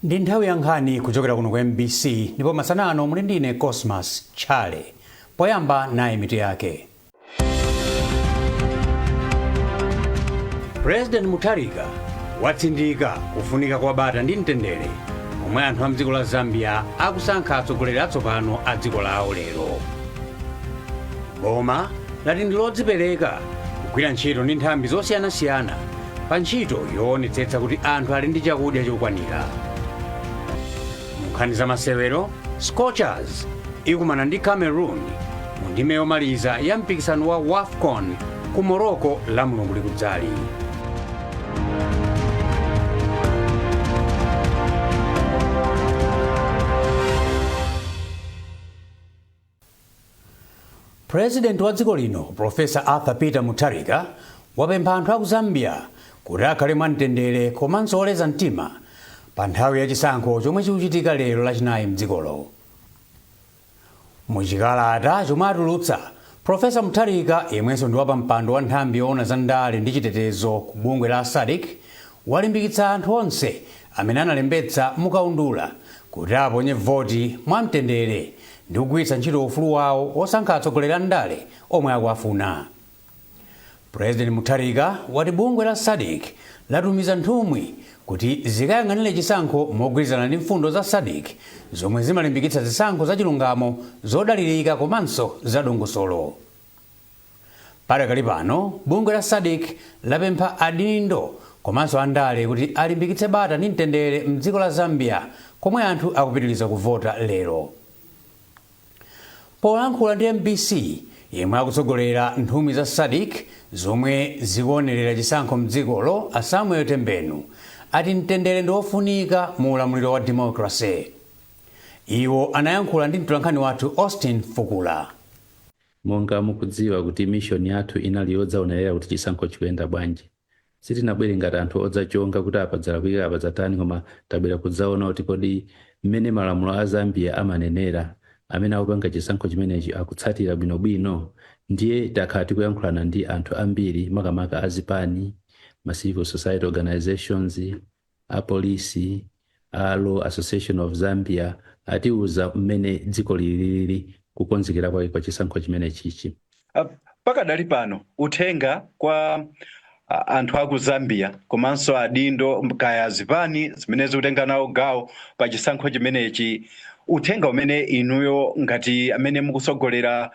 Ndi nthawi ya nkhani kuchokera kuno ku MBC, ndipo masana ano muli ndine Cosmas Chale. Poyamba, nayi mitu yake. President Mutharika watsindika kufunika kwa bata ndi mtendere pomwe anthu a mdziko la Zambia akusankha atsogoleri atsopano a dziko lawo lero. Boma lati ndi lodzipereka kugwira ntchito ndi nthambi zosiyanasiyana pa ntchito yoonetsetsa kuti anthu ali ndi chakudya chokwanira. Mu nkhani za masewero, Scorchers ikumana ndi Cameroon mu ndime yomaliza ya mpikisano wa WAFCON ku Morocco la Mulungu likudzali. President wa dziko lino, Professor Arthur Peter Mutharika, wapempha anthu aku Zambia kuti akhale mwamtendere komanso oleza mtima pa nthawi ya chisankho chomwe chikuchitika lero Lachinayi mdzikolo. Muchikalata chomwe atulutsa, Professor Mutharika, yemwenso ndi wapampando wa nthambi yoona za ndale ndi chitetezo ku bungwe la SADC, walimbikitsa anthu onse amene analembetsa mukaundula kuti aponye voti mwamtendere ndi kugwiritsa ntchito ufulu wawo wosankha atsogoleri a ndale omwe akuwafuna. President Mutharika wati bungwe la SADC latumiza nthumwi kuti zikayang'anire chisankho mogwirizana ndi mfundo za SADC zomwe zimalimbikitsa zisankho zachilungamo, zodalirika komanso zadongosolo. Padakali pano, bungwe la SADC lapempha adindo komanso andale kuti alimbikitse bata ndi mtendere mdziko la Zambia komwe anthu akupitiriza kuvota lero. Polankhula ndi MBC, yemwe akutsogolera nthumwi za SADC zomwe zikuonerera chisankho mdzikolo, a Samuel Tembenu, ati mtendere ndi wofunika mu ulamuliro wa democracy. Iwo anayankhula ndi mtolankhani wathu Austin Fukula. Monga mukudziwa kuti mission yathu inali yodzaonerera kuti chisankho chikuyenda bwanji. Sitinabwere ngati anthu odzachonga kuti apa zalakwika, apa zatani, koma tabwera kudzaona kuti kodi mmene malamulo a Zambia amanenera, amene akupanga chisankho chimenechi akutsatira bwinobwino? Ndiye takhala tikuyankhulana ndi anthu ambiri, makamaka azipani, ma civil society organizations, apolisi, a Law Association of Zambia atiuza mmene dziko lilili kukonzekera kwake kwa chisankho chimenechichi. Pakadali pano, uthenga kwa anthu aku Zambia komanso adindo kaya zipani zimene zikutenga nawo gawo pa chisankho chimenechi, uthenga umene inuyo ngati amene mukusogolera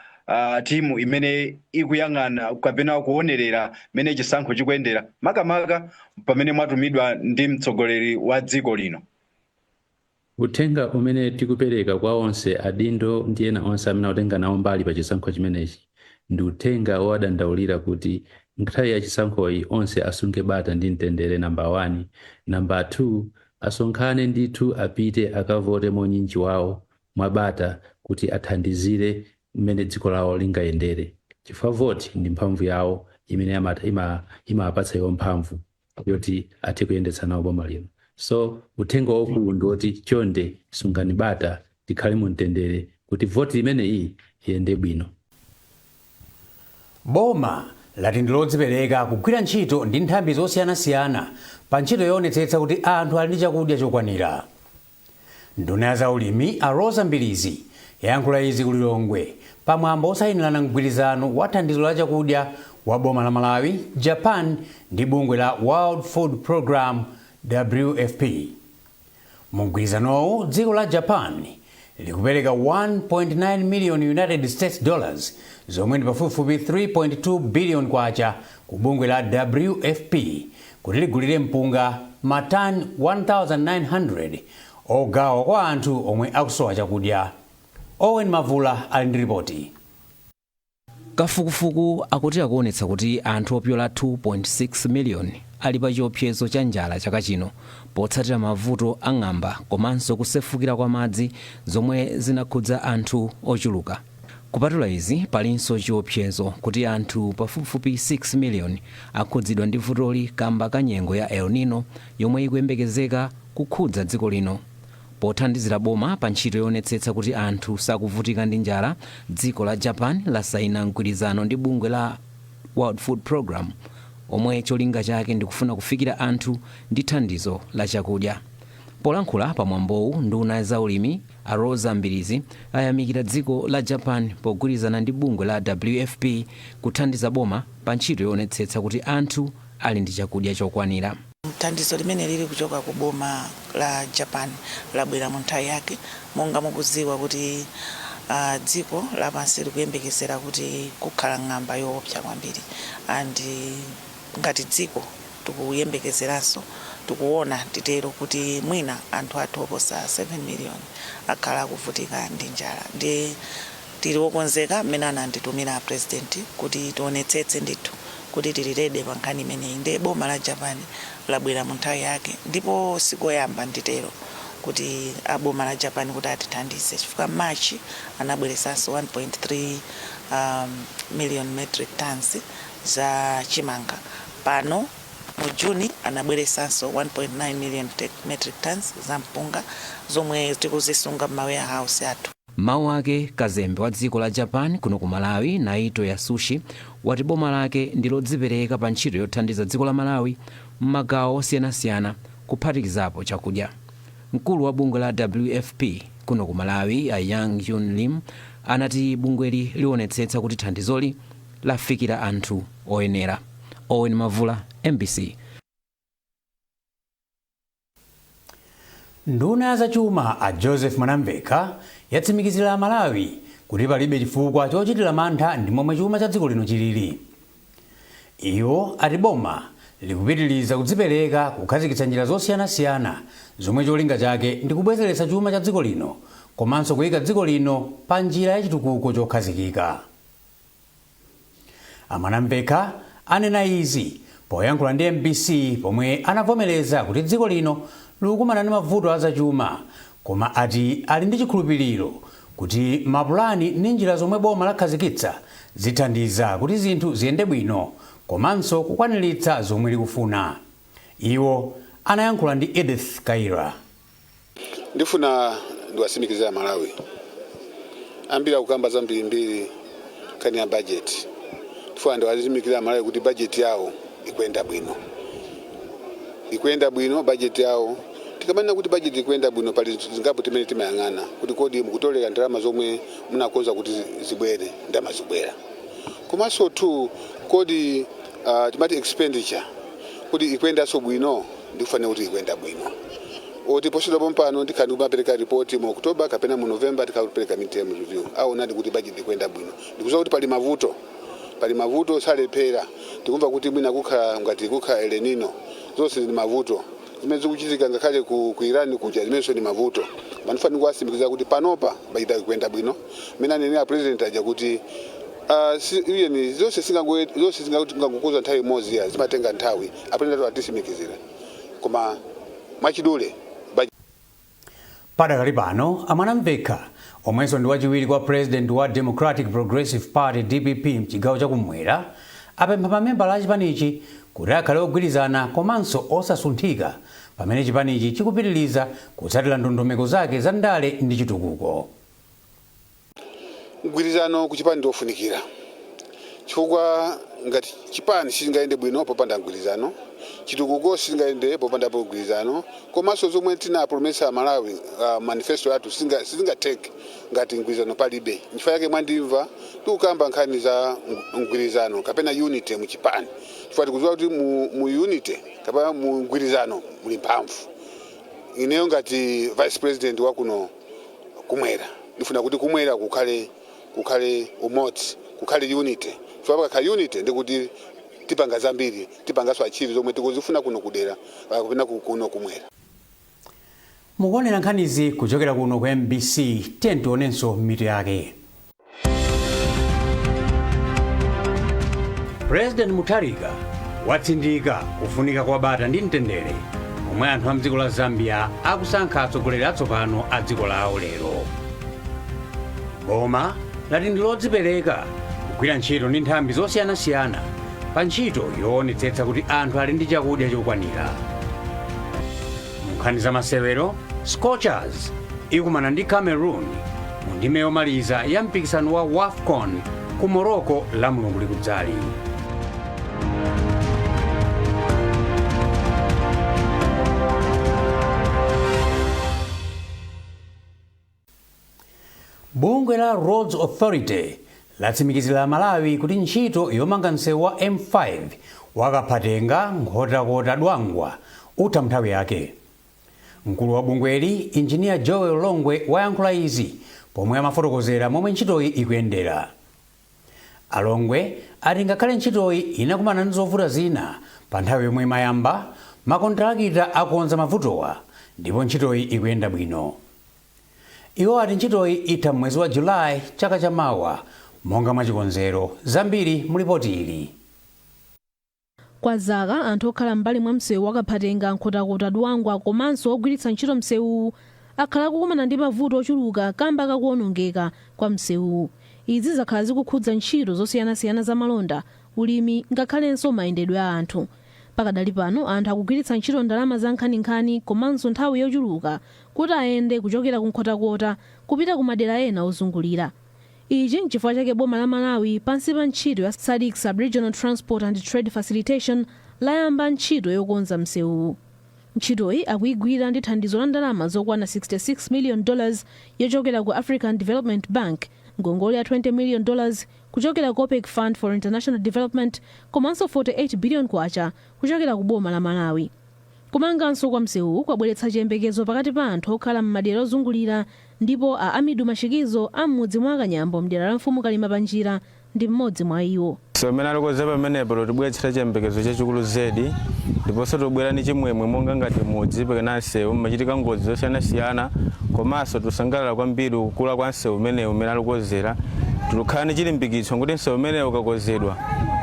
timu imene ikuyang'ana kapena kuonerera mmene chisankho chikuyendera, makamaka pamene mwatumidwa ndi mtsogoleri wa dziko lino? Uthenga umene tikupereka kwa onse adindo ndi ena onse amene akutenga nawo mbali pa chisankho chimenechi ndi uthenga wowadandaulira kuti nthawi ya chisankhoyi onse asunge bata ndi mtendere, number 1. Number 2, asonkhane ndithu, apite akavote monyinji wawo mwabata kuti athandizire mmene dziko lawo lingayendere, chifukwa voti ndi mphamvu yawo imene imawapatsa iwo mphamvu yoti athe kuyendetsa nawo boma lino. So uthenga waukulu ndi woti chonde sungani bata, tikhale mu mtendere kuti voti imeneyi iyende bwino. Boma lati ndi lodzipereka kugwira ntchito ndi nthambi zosiyanasiyana pa ntchito yoonetsetsa kuti anthu ali ndi chakudya chokwanira. Nduna ya zaulimi a Roza Mbilizi yayankhula izi ku Lilongwe pa mwambo osayinirana mgwirizano wa thandizo la chakudya wa boma la Malawi, Japan ndi bungwe la World Food Programme, WFP. Mu mgwirizanowu, dziko la Japan likupereka 1.9 million United States dollars, zomwe ndi pafupifupi 3.2 billion kwacha, ku bungwe la WFP kuti ligulire mpunga matani 1900 ogawa kwa anthu omwe akusowa chakudya. Owen Mavula ali ndi ripoti. Kafukufuku akuti akuonetsa kuti anthu opyola 2.6 miliyoni ali pa chiopsezo cha njala chaka chino potsatira mavuto a ng'amba komanso kusefukira kwa madzi zomwe zinakhudza anthu ochuluka. Kupatula izi, palinso chiopsezo kuti anthu pafupifupi 6 miliyoni akhudzidwa ndi vutoli kamba ka nyengo ya El Nino yomwe ikuyembekezeka kukhudza dziko lino. Pothandizira boma pa ntchito yoonetsetsa kuti anthu sakuvutika ndi njala, dziko la Japan lasaina mgwirizano ndi bungwe la World Food Programme omwe cholinga chake ndikufuna kufikira anthu ndi thandizo la chakudya. Polankhula pamwambowu, nduna za ulimi a Roza Mbilizi ayamikira dziko la Japan pogwirizana ndi bungwe la WFP kuthandiza boma pa ntchito yoonetsetsa kuti anthu ali ndi chakudya chokwanira. Thandizo limene lili kuchoka ku boma la Japan labwera mu nthawi yake. Monga mukudziwa kuti dziko lapansi likuyembekezera kuti kukhala ng'amba yoopsa kwambiri, and ngati dziko tikuyembekezeranso, tikuona titero kuti mwina anthu athu oposa 7 million akhala akuvutika ndi njala. Ndi tili wokonzeka mmene ananditumira President kuti tionetsetse ndithu kuti tili ready pa nkhani imeneyi. Ndi boma la Japan labwera mu nthawi yake, ndipo sikoyamba nditero kuti aboma la Japan kuti atithandize, chifukwa March anabweresanso 1.3 million metric tons za chimanga. Pano mu Juni anabweresanso 1.9 million metric tons za mpunga zomwe tikuzisunga m'ma warehouse athu. Mawu ake, kazembe wa dziko la Japan kuno ku Malawi, Naito Yasushi, wati boma lake ndi lodzipereka pa ntchito yothandiza dziko la Malawi m'magawo osiyanasiyana, kuphatikizapo chakudya. Mkulu wa bungwe la WFP kuno ku Malawi, a Yang Jun Lim, anati bungweli lionetsetsa kuti thandizoli lafikira anthu oyenera. Owen Mavula, MBC. Nduna ya zachuma a Joseph Mwanamvekha yatsimikizira Malawi kuti palibe chifukwa chochitira mantha ndi momwe chuma cha dziko lino chilili. Iwo ati boma likupitiriza kudzipereka kukhazikitsa njira zosiyanasiyana zomwe cholinga chake ndi kubwezeretsa chuma cha dziko lino komanso kuyika dziko lino pa njira ya chitukuko chokhazikika. A Mwanamvekha anena izi poyankhula ndi MBC pomwe anavomereza kuti dziko lino likukumana ndi mavuto azachuma, koma ati ali ndi chikhulupiriro kuti mapulani ndi njira zomwe boma lakhazikitsa zithandiza kuti zinthu ziyende bwino komanso kukwaniritsa zomwe likufuna. Iwo anayankhula ndi Edith Kaira. Ndifuna ndiwatsimikizira Malawi, ambiri akukamba zambirimbiri nkhani ya budget. Ndifuna ndiwatsimikizira Malawi kuti budget yawo ikuyenda bwino, ikuyenda bwino budget yawo. Tikamanena kuti budget ikuyenda bwino, pali zingapo timene timayang'ana kuti kodi mukutolera ndalama zomwe munakonza kuti zibwere, ndalama zibwera, komanso two, kodi timati expenditure kuti ikuyendanso bwino? Ndikufanira kuti ikuyenda bwino. Oti posachedwa pompano ndikhala ndikumapereka ripoti mu October kapena mu November, tikhala kupereka midterm review, aonadi kuti budget ikuyenda bwino. Ndikuziwa kuti pali mavuto, pali mavuto salephera. Tikumva kuti mwina kukhala ngati kukhala El Nino, zonse ndi mavuto zimene zikuchitika ngakhale ku Iran kuja, zimenenso ndi mavuto. Manifani kuwatsimikiza kuti panopa budget ikuyenda bwino, mmene anenera President aja kuti iyeni zonse singangokuza nthawi imodzi ya zimatenga nthawi. A President atitsimikizira, koma mwachidule. Padakali pano, a Mwanamvekha, omwenso ndi wachiwiri kwa President wa Democratic Progressive Party, DPP, mchigawo chakumwera, apempha mamembala a chipanichi kuti akhale ogwirizana komanso osasunthika pamene chipanichi chikupitiriza kutsatira ndondomeko zake za ndale ndi chitukuko. Mgwirizano ku chipani ndiofunikira, chifukwa ngati chipani sichingayende bwino popanda mgwirizano, chitukuko sichingayende popandapo mgwirizano, komanso zomwe tinapromesa Malawi, manifesto yathu, sizingatheke ngati mgwirizano palibe. Nchifukwa yake mwandimva tikukamba nkhani za mgwirizano kapena unity mu chipani, chifukwa tikudziwa kuti mu unity kapena mu mgwirizano muli mphamvu. Ineyo ngati vice president wa kuno kumwera, ndifuna kuti kumwera kukhale umodzi, kukhale unity, chifukwa pakakhala unity ndikuti tipanga zambiri, tipanganso achieve zomwe tikuzifuna kuno kudera kapena kuno kumwera. Mukuonera nkhanizi kuchokera kuno ku MBC. Tiye tionenso mitu yake. President Mutharika watsindika kufunika kwa bata ndi mtendere pomwe anthu a mdziko la Zambia akusankha atsogoleri atsopano a dziko lawo lero. Boma lati ndi lodzipereka kugwira ntchito ndi nthambi zosiyanasiyana pa ntchito yoonetsetsa kuti anthu ali ndi chakudya chokwanira. Mu nkhani za masewero, Scorchers ikumana ndi Cameroon mu ndime yomaliza ya mpikisano wa WAFCON ku Morocco la Mulungu likudzali. Bungwe la Roads Authority latsimikizira Malawi kuti ntchito yomanga msewu wa M5 wa Kaphatenga Nkhotakota Dwangwa utha nthawi yake. Mkulu wa bungweli, Injiniya Joel Longwe, wayankhula izi pomwe amafotokozera momwe ntchitoyi ikuyendera. Alongwe ati ngakhale ntchitoyi inakumana ndi zovuta zina pa nthawi yomwe imayamba, makontrakita akonza mavutowa ndipo ntchitoyi ikuyenda bwino. Iwo ati ntchitoyi itha mwezi wa Julayi chaka chamawa monga mwachikonzero. Zambiri mulipoti ili. Kwa zaka, anthu okhala m'mbali mwa msewu wa Kaphatenga Nkhotakota Dwangwa komanso ogwiritsa ntchito msewuwu akhala akukumana ndi mavuto ochuluka kamba kakuwonongeka kwa msewuwu. Izi zakhala zikukhudza ntchito zosiyanasiyana za malonda, ulimi, ngakhalenso mayendedwe a anthu. Pakadali pano, anthu akugwiritsa ntchito ndalama za nkhaninkhani komanso nthawi yochuluka kuti ayende kuchokera ku Nkhotakota kupita ku madera ena ozungulira. Ichi nchifukwa chake boma la Malawi, pansi pa ntchito ya SADC Sub-Regional Transport and Trade Facilitation, layamba ntchito yokonza msewuwu. Ntchitoyi akuyigwira ndi thandizo la ndalama zokwana $66 million yochokera ku African Development Bank, ngongole ya $20 million kuchokera ku OPEC Fund for International Development, komanso 48 billion kwacha kuchokera ku boma la Malawi. Kumanganso kwa msewuwu kwabweretsa chiyembekezo pakati pa anthu okhala m'madera ozungulira, ndipo a Amidu Mashikizo a m'mudzi mwa Kanyambo mdera la Mfumu Kalima Panjira ndi mmodzi mwa iwo. So mmene alikoza pamenepo lotibweretsera chiyembekezo chachikulu zedi, ndiponso tobwera ndi chimwemwe monga ngati mudzi pakena msewu mmachitika ngozi zosiyanasiyana, komanso tusangalala kwambiri kukula kwa msewu umenewu umene alikozera. Tikukhala ndi chilimbikitso kuti msewu umenewu ukakozedwa,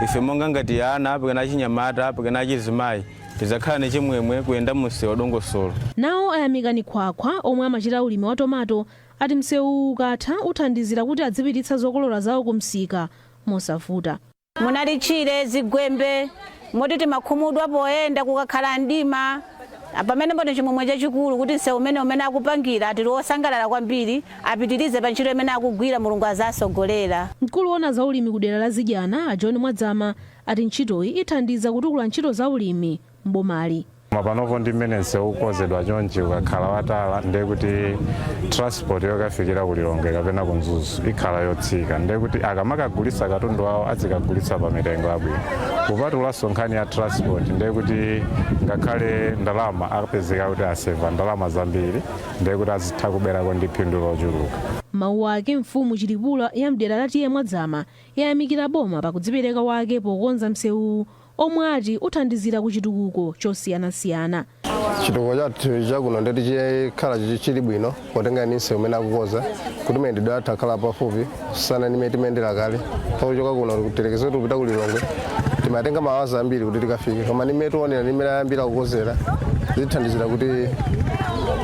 ife monga ngati ana pakena achinyamata pakena achizimayi tidzakhala ndi chimwemwe kuyenda mu msewu wadongosolo. Nawo Ayamikani Khwakhwa, omwe amachita ulimi wa tomato, ati msewu ukatha uthandizira kuti adzipititsa zokolola zawo ku msika mosavuta. Munali tchire, zigwembe, moti timakhumudwa poyenda kukakhala mdima. Pamene mboni chimwemwe chachikulu kuti msewu umene akupangira, tili wosangalala kwambiri. Apitirize pa ntchito imene akugwira, Mulungu azasogolera. Mkulu woona za ulimi ku dera la Zidyana, a John Mwadzama, ati ntchitoyi ithandiza kutukula ntchito za ulimi m'bomali. Mapanopo ndi mmene msewu ukonzedwa chonchi, ukakhala watala, ndiye kuti transport yokafikira ku Lilongwe kapena ku Mzuzu ikhala yotsika, ndiye kuti akamakagulitsa katundu wawo azikagulitsa pa mitengo yabwino. Kupatulanso nkhani ya transport, ndiye kuti ngakhale ndalama apezeka kuti aseva ndalama zambiri, ndiye kuti azitha kuberako ndi phindu lochuluka. Mawu ake, mfumu Chilipula ya mdera la T/A Mwadzama yayamikira boma pakudzipereka wake pokonza msewuwu, omwe ati uthandizira ku chitukuko chosiyanasiyana. Chitukuko chathu chakuno ndeti chikhala chili bwino potenga ni msewu umene akukonza, kuti mayendedwe athu akhala pafupi kusiyana ndi mmene timayendera kale. Pakuchoka kuno tirekeze kuti kupita ku Lilongwe timatenga mawazi ambiri kuti tikafike, koma ndi mmene tionera ndi mmene ayambira kukonzera, zithandizira kuti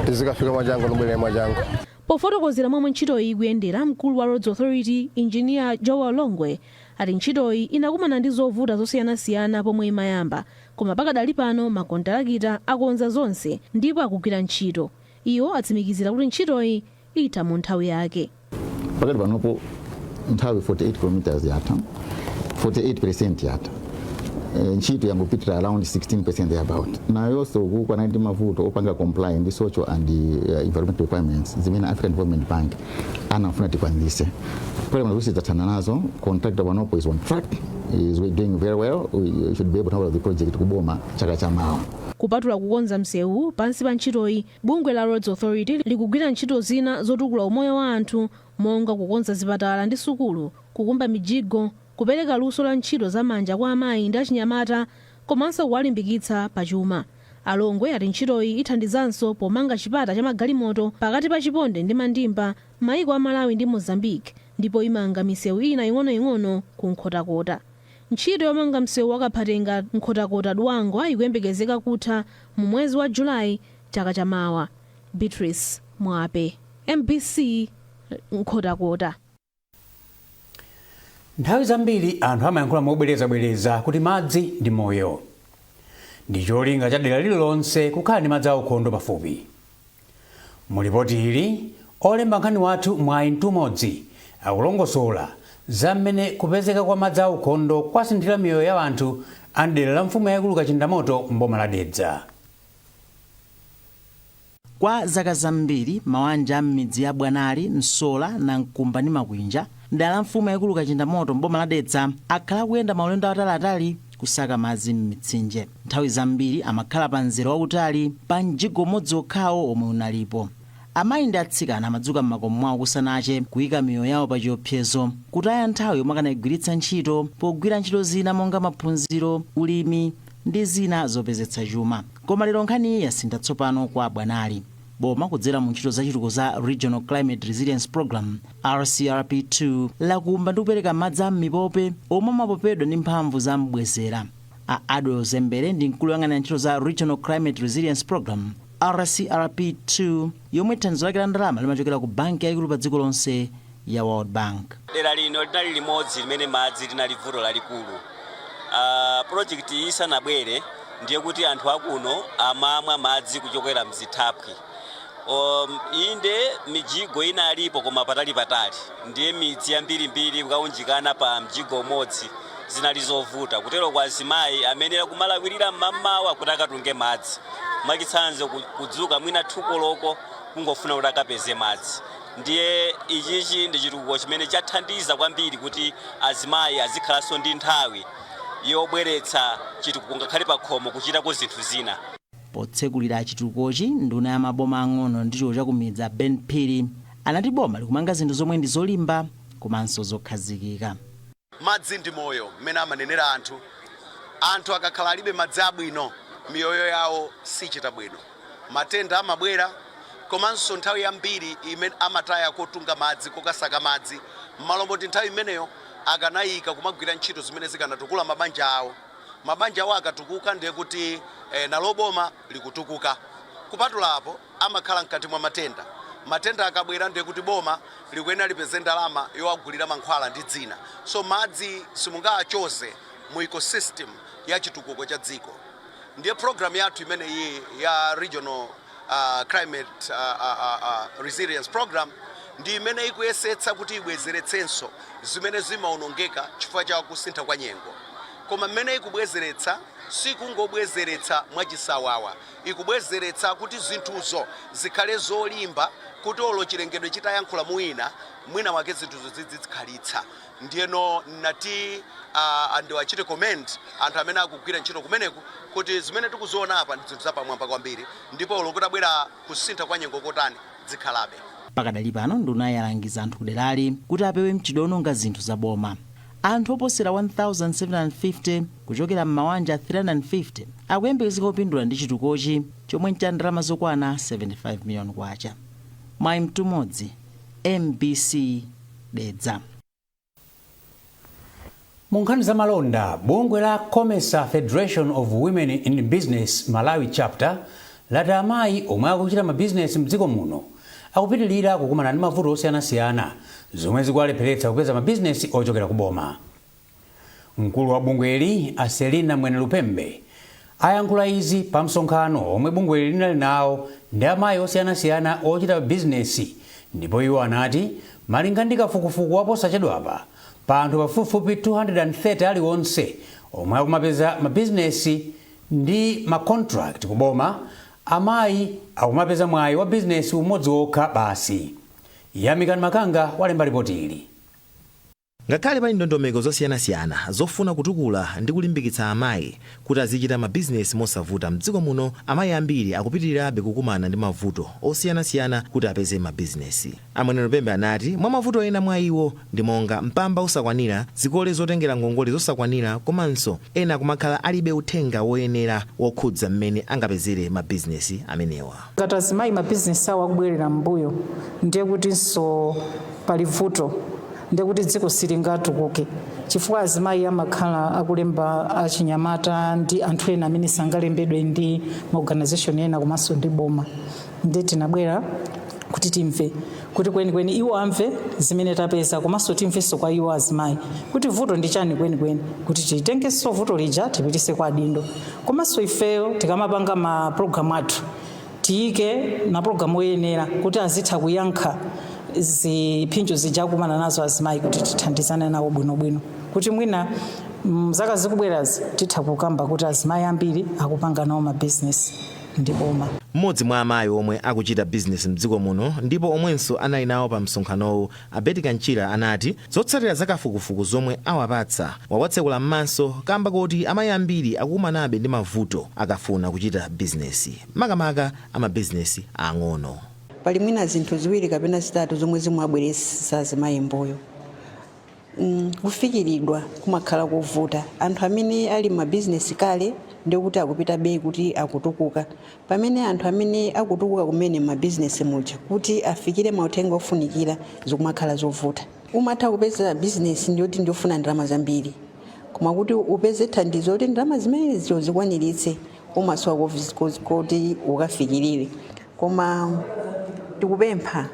tizikafika mwachangu nobwerera mwachangu. Pofotokozera momwe ntchitoyi ikuyendera, mkulu wa Roads Authority, Engineer Joel Longwe, ati ntchitoyi inakumana ndi zovuta zosiyanasiyana pomwe imayamba, koma pakadali pano makontalakita akonza zonse ndipo akugwira ntchito. Iwo atsimikizira kuti ntchitoyi itha mu nthawi yake. Pakati panopo nthawi 48 kilometers yatha, 48% yatha. Ntchito yangopitira around 16% thereabout. Nayonso kukwana ndi mavuto opanga comply ndi social and environmental requirements zimene African Development Bank anafuna tikwanise. Program zonse tathana nazo. Contractor panopo is on track, is doing very well. We should be able to have the project kuboma chaka chamawa. Kupatula kukonza msewu, pansi pa ntchitoyi bungwe la Roads Authority likugwira ntchito zina zotukula umoyo wa anthu, monga kukonza zipatala ndi sukulu, kukumba mijigo, kupereka luso la ntchito zamanja kwa amayi ndi achinyamata, komanso kuwalimbikitsa pachuma. Alongwe ati ntchitoyi ithandizanso pomanga chipata cha magalimoto pakati pa Chiponde ndi Mandimba, maiko a Malawi ndi Mozambique, ndipo imanga misewu ina ing'onoing'ono ku Nkhotakota. Ntchito yomanga msewu wa Kaphatenga Nkhotakota Dwangwa ikuyembekezeka kutha mu mwezi wa Julayi chaka chamawa. Beatrice Mwape, MBC, Nkhotakota. Nthawi zambiri anthu amayankhula mobwerezabwereza kuti madzi ndi moyo, ndi cholinga cha dera lililonse kukhala ndi madzi aukhondo pafupi. Mulipoti ili, olemba nkhani wathu Mwayi Mtumodzi akulongosola za mmene kupezeka kwa madzi aukhondo kwasinthira miyoyo ya anthu a mdera la mfumu yayikulu Kachindamoto mboma la Dedza. Kwa zaka zambiri, mawanja a m'midzi ya Bwanali, Msola, Nankumba ndi Makwinja, mdera la mfumu yaikulu Kachindamoto mboma la Dedza, akhala akuyenda maulendo ataliatali kusaka madzi m'mitsinje. Nthawi zambiri amakhala pa mzere wautali pa mjigo umodzi okhawo omwe unalipo. Amayi ndi atsikana amadzuka m'makomo mwawo kusanache, kuyika miyoyo yawo pa chiopsezo, kutaya nthawi yomwe akanayigwiritsa ntchito pogwira ntchito zina monga maphunziro, ulimi ndi zina zopezetsa chuma. Koma lero nkhaniyi yasintha tsopano kwa Bwanali. Boma, kudzera mu ntchito zachitukuko za Regional Climate Resilience Program, RCRP2, lakumba ndi kupereka madzi a m'mipope omwe amapopedwa ndi mphamvu za mbwezera. A Adwell Zembere ndi mkulu woyang'anira ntchito za Regional Climate Resilience Program, RCRP2, yomwe thandizo lake la ndalama limachokera ku banki yayikulu pa dziko lonse ya World Bank. Dera lino linali limodzi limene madzi linali vuto lalikulu. Project iyi isanabwere, ndiye kuti anthu akuno amamwa madzi kuchokera mzithaphwi. Inde mijigo ina alipo, koma patali patali, ndiye midzi yambirimbiri kukaunjikana pa mjigo umodzi zinali zovuta. Kutero kwa azimayi amene kumalawirira mmamawa kuti akatunge madzi, mwachitsanzo kudzuka mwina 2 koloko kungofuna kuti akapeze madzi. Ndiye ichichi ndi chitukuko chimene chathandiza kwambiri kuti azimayi azikhalanso ndi nthawi yobweretsa chitukuko ngakhale pa khomo, kuchitako zinthu zina. Potsekulira chitukukochi, nduna ya maboma ang'ono ndi chitukuko chakumidzi a Ben Phiri anati boma likumanga zinthu zomwe ndi zolimba komanso zokhazikika. Madzi ndi moyo, mmene amanenera anthu. Anthu akakhala alibe madzi abwino, miyoyo yawo sichita bwino, matenda amabwera, komanso nthawi yambiri imene amataya kotunga madzi, kokasaka madzi, m'malo moti nthawi imeneyo akanayika kumagwira ntchito zimene zikanatukula mabanja awo. Mabanja awo akatukuka, ndiye kuti nalo boma likutukuka. Kupatula apo, amakhala mkati mwa matenda. Matenda akabwera, ndiye kuti boma likuyenera lipeze ndalama yowagulira mankhwala ndi dzina. So madzi simungawachoze mu ecosystem ya chitukuko cha dziko. Ndiye program yathu imeneyi ya Regional Climate Resilience Program ndi imene ikuyesetsa kuti ibwezeretsenso zimene zimaonongeka chifukwa cha kusintha kwa nyengo. Koma mmene ikubwezeretsa, sikungobwezeretsa mwachisawawa, ikubwezeretsa kuti zinthuzo zikhale zolimba, kuti olo chilengedwe chitayankhula mwina mwina wake, zinthuzo zizikhalitsa. Ndiyeno nati andiwachite commend anthu amene akugwira ntchito kumeneku, kuti zimene tikuziona apa ndi zinthu zapamwamba kwambiri, ndipo olo kutabwera kusintha kwa nyengo kotani, zikhalabe. Pakadali pano, nduna yalangiza anthu kuderali kuti apewe mchitidwe ononga zinthu za boma. Anthu oposera 1750 kuchokera m'mawanja 350 akuyembekezeka kupindula ndi chitukukochi, chomwe ncha ndalama zokwana 75 miliyoni kwacha. Mwayi Mtumodzi, MBC, Dedza. Mu nkhani za malonda, bungwe la COMESA, Federation of Women in Business Malawi Chapter, lati amayi omwe akuchita mabizinesi mdziko muno akupitilira kukumana ndi mavuto osiyanasiyana, zomwe zikuwalepheretsa kupeza mabizinesi ochokera ku boma. Mkulu wa bungweli, a Selina Mwene Lupembe, ayankhula izi pa msonkhano omwe bungweli linali nawo ndi amayi osiyanasiyana ochita bizinesi, ndipo iwo anati malinga ndi kafukufuku waposachedwapa, pa anthu pafupifupi 230 aliwonse omwe akumapeza mabizinesi ndi macontract kuboma, amayi akumapeza mwayi wa bizinesi umodzi wokha basi. Yamikani Makanga walemba ripoti ili. Ngakhale pali ndondomeko zosiyanasiyana zofuna kutukula ndi kulimbikitsa amayi kuti azichita mabizinesi mosavuta mdziko muno, amayi ambiri akupitirirabe kukumana ndi mavuto osiyanasiyana kuti apeze mabizinesi. Amwene Lupembe anati mwa mavuto ena mwa iwo ndi monga mpamba osakwanira, zikole zotengera ngongole zosakwanira, komanso ena kumakhala alibe uthenga woyenera wokhudza mmene angapezere mabizinesi amenewa. Ngati azimayi mabizinesi awo akubwerera m'mbuyo, ndiye kutinso pali vuto, ndiye kuti dziko silingatukuke, chifukwa azimayi amakhala akulemba achinyamata ndi anthu ena amene sangalembedwe ndi maorganization ena komanso ndi boma. Ndiye tinabwera kuti timve kuti kwenikweni iwo amve zimene tapeza, komanso timvenso kwa iwo azimayi kuti vuto ndi chani kwenikweni, kuti titengenso vuto lija tipitise kwa adindo, komanso ifeyo tikamapanga mapulogalamu athu tiyike mapulogalamu oyenera kuti azitha kuyankha ziphinjo zija akumana nazo azimayi, kuti tithandizane nawo bwinobwino, kuti mwina mzaka zikubwerazi titha kukamba kuti azimayi ambiri akupanga nawo mabizinesi. Ndi boma. Mmodzi mwa amayi omwe akuchita bizinesi mdziko muno ndipo omwenso anali nawo pa msonkhanowu, Abeti Kanchira, anati zotsatira zakafukufuku zomwe awapatsa wawatsekula m'maso kamba koti amayi ambiri akukumanabe ndi mavuto akafuna kuchita bizinesi, makamaka amabizinesi ang'ono. Pali mwina zinthu ziwiri kapena zitatu zomwe zimabweretsa azimayi mbuyo. Kufikiridwa kumakhala kovuta. Anthu amene ali mabizinesi kale ndikuti akupita bei kuti akutukuka, pamene anthu amene akutukuka kumene mabizinesi muja, kuti afikire mauthenga ofunikira zikumakhala zovuta. Umatha kupeza bizinesi ndiyoti ndiyofuna ndalama zambiri, koma kuti upeze thandizo kuti ndalama zimenezo zikwaniritse, umasowa kuti ukafikirire. Koma tikupempha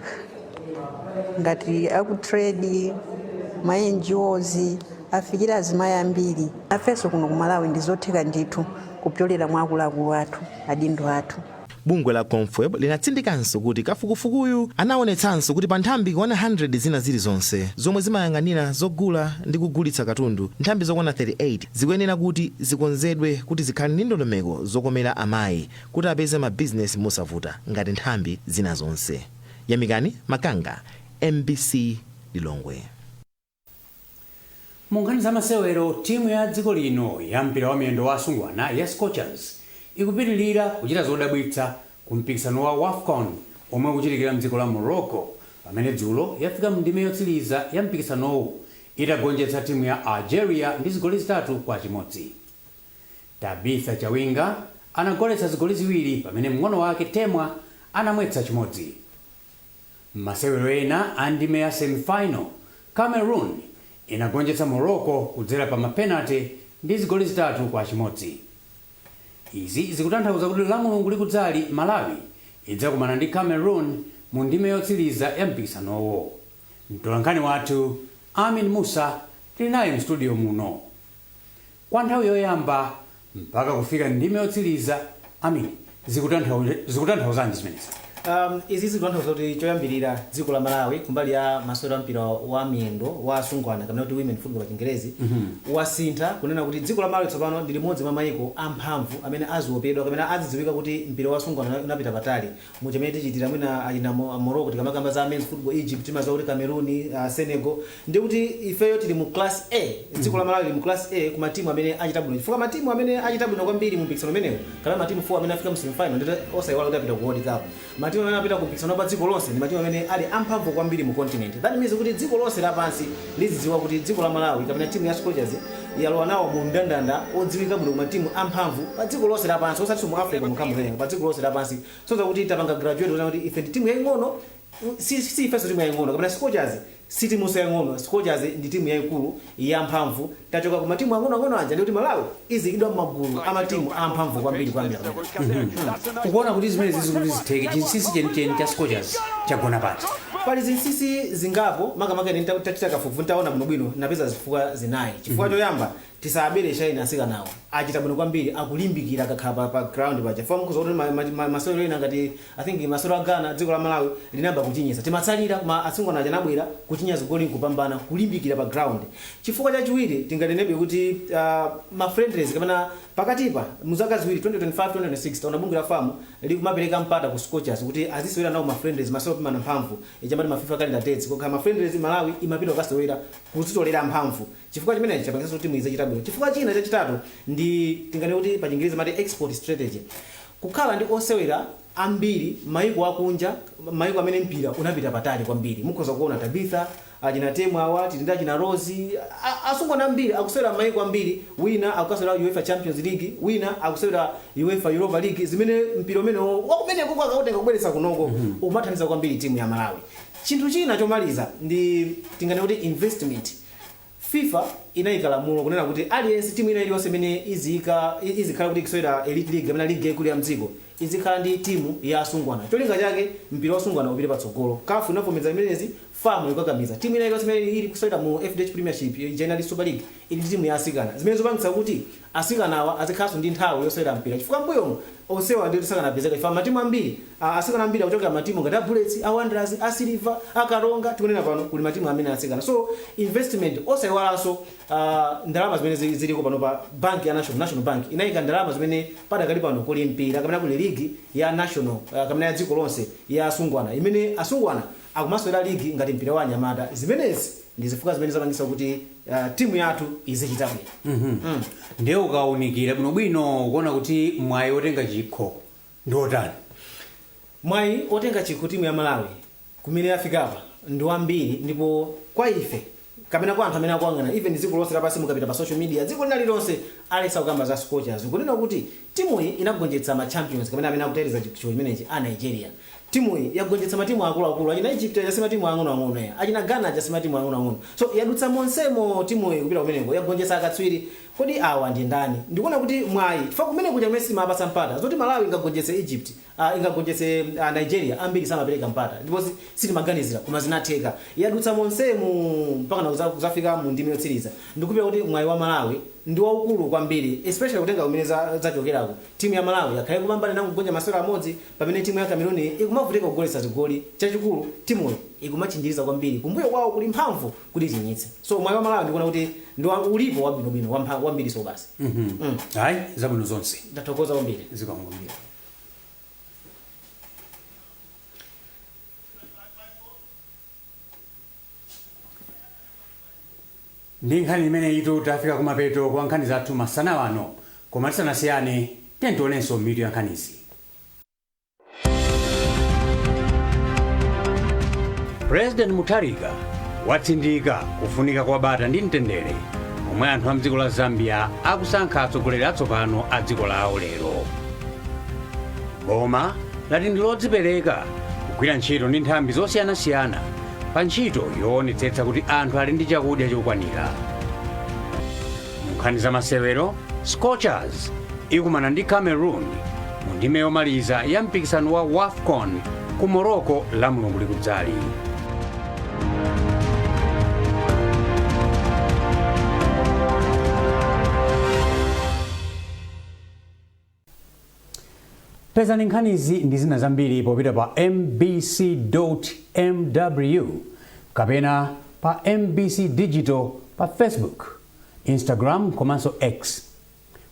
ngati aku trade, ma NGOs afikire azimayi ambiri. Afenso kuno ku Malawi ndi zotheka ndithu kupyolera mwa akuluakulu athu, adindo athu. Bungwe la Comfweb linatsindikanso kuti kafukufukuyu anaonetsanso kuti pa nthambi 100 zina zilizonse zomwe zimayang'anira zogula ndi kugulitsa katundu, nthambi zokwana 38 zikuyenera kuti zikonzedwe kuti zikhale ndi ndondomeko zokomera amayi kuti apeze mabizinesi mosavuta ngati nthambi zina zonse. Yamikani Makanga, MBC, Lilongwe. Mu nkhani za masewero, timu ya dziko lino ya mpira wa miyendo wa asungwana ya Scorchers ikupitilira kuchita zodabwitsa ku mpikisano wa WAFCON omwe ukuchitikira mdziko la Morocco, pamene dzulo yafika mndime yotsiriza ya mpikisanowu itagonjetsa timu ya Algeria ndi zigoli 3-1. Tabitha Chawinga anagoletsa zigoli ziwiri, pamene mng'ono wake Temwa anamwetsa chimodzi. Masewero ena a ndime ya semifinal, Cameroon inagonjetsa Morocco kudzera pa mapenalty ndi zigoli 3-1. Izi zikutanthauza kuti la Mulungu likudzali Malawi idzakumana ndi Cameroon mu ndime yotsiriza ya mpikisanowo. Mtolankhani wathu Amin Musa tili naye mstudio muno. Kwa nthawi yoyamba mpaka kufika ndime yotsiriza, Amin, zikutanthauzanji zimenezi? Izi zikutanthauza kuti choyambirira dziko la Malawi kumbali ya masewero a mpira wa miyendo wa asungwana, kapena kuti women football pa Chingerezi, wasintha kunena kuti dziko la Malawi tsopano ndi limodzi mwa mayiko amphamvu amene aziopedwa kapena azidziwika kuti mpira wa asungwana unapita patali. Muchamene tichitira mwina achina Morocco, tikamakamba za men's football, Egypt, timaziwa kuti Cameroon, Senegal, ndi kuti ifeyo tili mu class A. Dziko la Malawi lili mu class A ku matimu amene achita bwino, chifukwa matimu amene achita bwino kwambiri mu mpikisano umenewu, kapena matimu 4 amene afika mu semifinal, ndito osayiwala kuti apita ku World Cup. Matimu amene apita ku mpikisano pa dziko lonse ndi matimu amene ali amphamvu kwambiri mu continent. That means kuti dziko lonse lapansi lizidziwa kuti dziko la Malawi kapena timu ya Scorchers yalowa nawo mu mndandanda odziwika bwino ku matimu amphamvu pa dziko lonse lapansi, osatinso mu Africa mokhamu, pa dziko lonse lapansi. So kuti tapanga graduate kuona kuti ife ndi timu yaying'ono, si ifenso timu yaying'ono, kapena Scorchers si timunso yaying'ono. Scorchers ndi timu yayikulu yamphamvu. Tachoka ku matimu ang'onoang'ono aja, ndikuti Malawi izikidwa m'magulu a matimu amphamvu kwambiri kwambiri. Ukuona kuti zimene zikuti zitheke, chinsinsi chenicheni cha Scorchers chagona pati? Pali zinsinsi zingapo. Makamaka ine ntachita kafukufuku, ntaona bwinobwino, napeza zifukwa zinayi. Chifukwa choyamba, tisabere shine, asikanawo achita bwino kwambiri, akulimbikira akakhala pa ground paja. Chifukwa mkuza kuti masewero ena ngati, I think, masewero a Ghana, dziko la Malawi linayamba kuchinyisa, timatsalira, koma asungwana aja anabwera kuchinya zigoli nkupambana, kulimbikira pa ground. Chifukwa chachiwiri, tinganenebe kuti ma friendlies kapena pakatipa muzaka ziwiri, 2025, 2026, taona bungwe la FAM likumapereka mpata ku Scorchers kuti azisewera nawo ma friendlies, masewero opimana mphamvu ichamati ma FIFA calendar dates. Kukhala ma friendlies, Malawi imapita kukasewera kuzitolera mphamvu. Chifukwa chimenechi chapangitsanso kuti timu izichita bwino. Chifukwa china chachitatu ndi, tingane kuti pa Chingerezi mati export strategy, kukhala ndi osewera ambiri maiko akunja, maiko amene mpira unapita patali kwambiri. Mukhoza kuona Tabitha, achina Temwa awa, tili ndi achina Rose, asungwana ambiri akusewera maiko ambiri. Wina akukasewera UEFA Champions League, wina akusewera UEFA Europa League, zimene mpira umene wakumeneko akautenga kubweretsa kunoko umathandiza kwambiri timu ya Malawi. Chinthu china chomaliza ndi, tingane kuti, investment. FIFA inayika lamulo kunena kuti aliyense, timu ina iliyonse imene izikhala kuti ikusewera elite league kapena league yaikulu ya mdziko, izikhala ndi timu ya asungwana. Cholinga chake mpira wa asungwana upite patsogolo. CAF inavomereza imenezi, FAM ikukakamiza timu ina iliyonse imene ili kusewera mu FDH Premiership, generally Super League, ili ndi timu ya asikana, zimene zopangitsa kuti asikanawa azikhalanso ndi nthawi yosewera mpira, chifukwa mbuyomu onsewa ndi sakanapezeka, chifukwa matimu ambiri, asikana ambiri akuchokera matimu ngati a Bullets, a Wanderers, a Silver, a Karonga. Tikunena pano kuli matimu amene asikana. So investment, osayiwalanso. Ndalama zimene ziliko pano pa bank ya National Bank inayika ndalama zimene padakali pano kuli mpira kapena kuli ligi ya national, kapena ya dziko lonse ya asungwana, imene asungwana akumasewera ligi ngati mpira wa anyamata. Zimenezi ndi zifukwa zimene zapangisa kuti timu yathu izichita bwino. Ndiye ukawunikira bwinobwino, ukuona kuti mwayi otenga chikho ndi otani? Mwayi otenga chikho timu ya Malawi kumene yafikapa ndi wambiri, ndipo kwa ife kapena kwa anthu amene akuyang'ana, even dziko lonse lapansi, mukapita pa social media, dziko lina lilonse alesa kukamba za Scorchers, kunena kuti timuyi inagonjetsa ma champions kapena amene akuteteza chikho chimenechi a Nigeria. Timuyi yagonjetsa matimu akuluakulu, achina Egypt achasi matimu ang'onoang'ono ya achina Ghana achasi matimu ang'onoang'ono. So yadutsa monsemo timuyi kupita kumeneko, yagonjetsa akatswiri. Kodi awa ndi ndani? Ndikuona kuti mwayi, chifukwa kumene kuja kumene simapasa mpata zoti Malawi ingagonjetse Egypt, ingagonjetse Nigeria, ambiri samapereka mpata ndipo sitimaganizira, koma zinatheka. Yadutsa monsemu mpaka na kuzafika mu ndime yotsiriza. Ndikupira kuti mwayi wa Malawi ndi waukulu kwambiri, especially kutenga kumene zachokerako. Timu ya Malawi yakhale kupambana nango kugonja masewero amodzi, pamene timu ya Cameroon ikumavutika kugoletsa zigoli. Chachikulu, timuyo ikumachinjiriza kwambiri, kumbuyo kwawo kuli mphamvu kuti ichinyitse. So mwayi wa Malawi ndikuona kuti ndi ulipo wabwinobwino, wambiri. So basi. Ayi, zabwino zonse. Ndathokoza kwambiri. Zikomo kwambiri. Ndi nkhani imene itu tafika kumapeto kwa nkhani zathu masana wano, koma tisanasiyane, tionenso mitu ya nkhanizi. President Mutharika watsindika kufunika kwa bata ndi mtendere omwe anthu a mdziko la Zambia akusankha atsogoleri atsopano a dziko lawo lero. Boma lati ndi lodzipereka kugwira ntchito ndi nthambi zosiyanasiyana pa ntchito yoonetsetsa kuti anthu ali ndi chakudya chokwanira. Mu nkhani za masewero, Scorchers ikumana ndi Cameroon mu ndime yomaliza ya mpikisano wa WAFCON ku Morocco la Mulungu likudzali. Pezani nkhanizi ndi zina zambiri popita pa mbc.mw kapena pa MBC Digital pa Facebook, Instagram komanso X.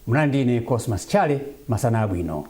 Munali ndine Cosmas Chale. Masana abwino.